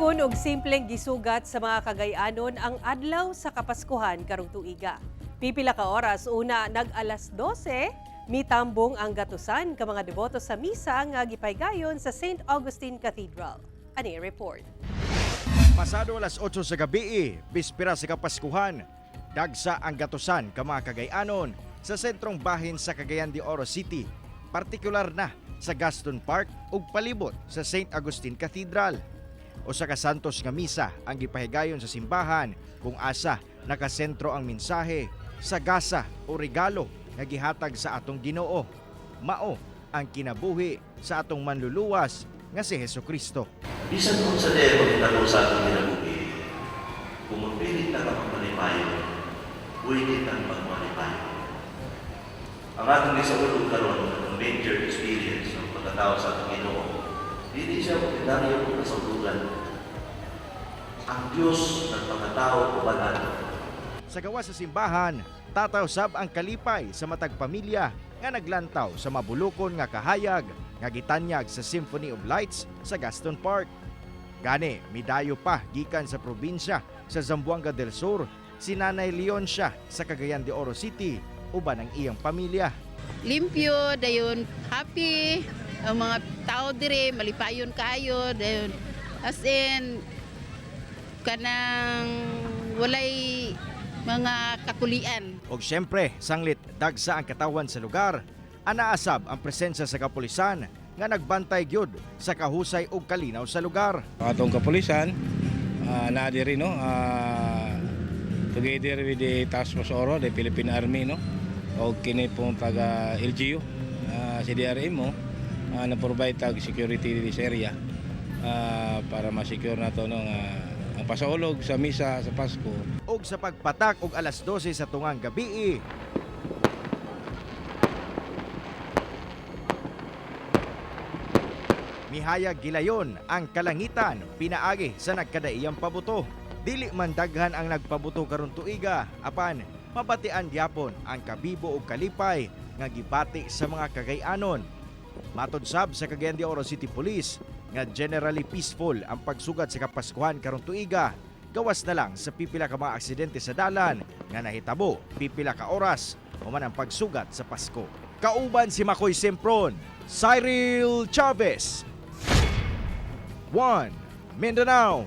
Mabulukon og simpleng gisugat sa mga Kagayanon ang adlaw sa Kapaskuhan karong tuiga. Pipila ka oras una nag alas 12, mitambong ang gatusan ka mga deboto sa misa nga gipahigayon sa St. Augustine Cathedral. Ani report. Pasado alas 8 sa gabi, bispera sa Kapaskuhan, dagsa ang gatusan ka mga Kagayanon sa sentrong bahin sa Cagayan de Oro City, partikular na sa Gaston Park ug palibot sa St. Augustine Cathedral. Usa ka santos nga misa ang gipahigayon sa simbahan kung asa nakasentro ang mensahe sa gasa o regalo nga gihatag sa atong Ginoo. Mao ang kinabuhi sa atong manluluwas nga si Hesus Kristo. Bisan kung unsa diay mahitabo sa atong kinabuhi, kung magpilit ta ka magmalipayon, pwede kang magmalipayon. Ang atong gisaulog karon, ang major experience ng pagkatao sa atong Ginoo, dili siya ordinaryo kung kasaulugan. Ang Diyos nagpakatao uban ato. Sa gawas sa simbahan, tataw sab ang kalipay sa matag pamilya nga naglantaw sa mabulukon nga kahayag nga gitanyag sa Symphony of Lights sa Gaston Park. Gani, midayo pa gikan sa probinsya sa Zamboanga del Sur si Nanay Leoncia sa Cagayan de Oro City uban ang iyang pamilya. Limpyo, dayon happy, ang mga tao dire malipayon kaayo, dayon as in kanang walay mga kakulian. Og syempre, sanglit dagsa ang katawan sa lugar, anaa sab ang presensya sa kapulisan nga nagbantay gyud sa kahusay ug kalinaw sa lugar. Atong kapulisan naa diri, no, together with the Task Force Oro, the Philippine Army, no, og kini pong taga LGU, CDRM mo na provide tag security this area para ma-secure nato, no, nga ang pasaulog sa misa sa Pasko. Ug sa pagpatak og alas 12 sa tungang gabi, mihayag gilayon ang kalangitan pinaagi sa nagkadaiyang pabuto. Dili man daghan ang nagpabuto karon tuiga, apan mabatian gyapon ang kabibo ug kalipay nga gibati sa mga Kagayanon. Matod sab sa Cagayan de Oro City Police nga generally peaceful ang pagsugat sa Kapaskuhan karon tuiga, gawas na lang sa pipila ka mga aksidente sa dalan nga nahitabo pipila ka oras human ang pagsugat sa Pasko. Kauban si Makoy Sempron, Cyril Chavez, 1 Mindanao.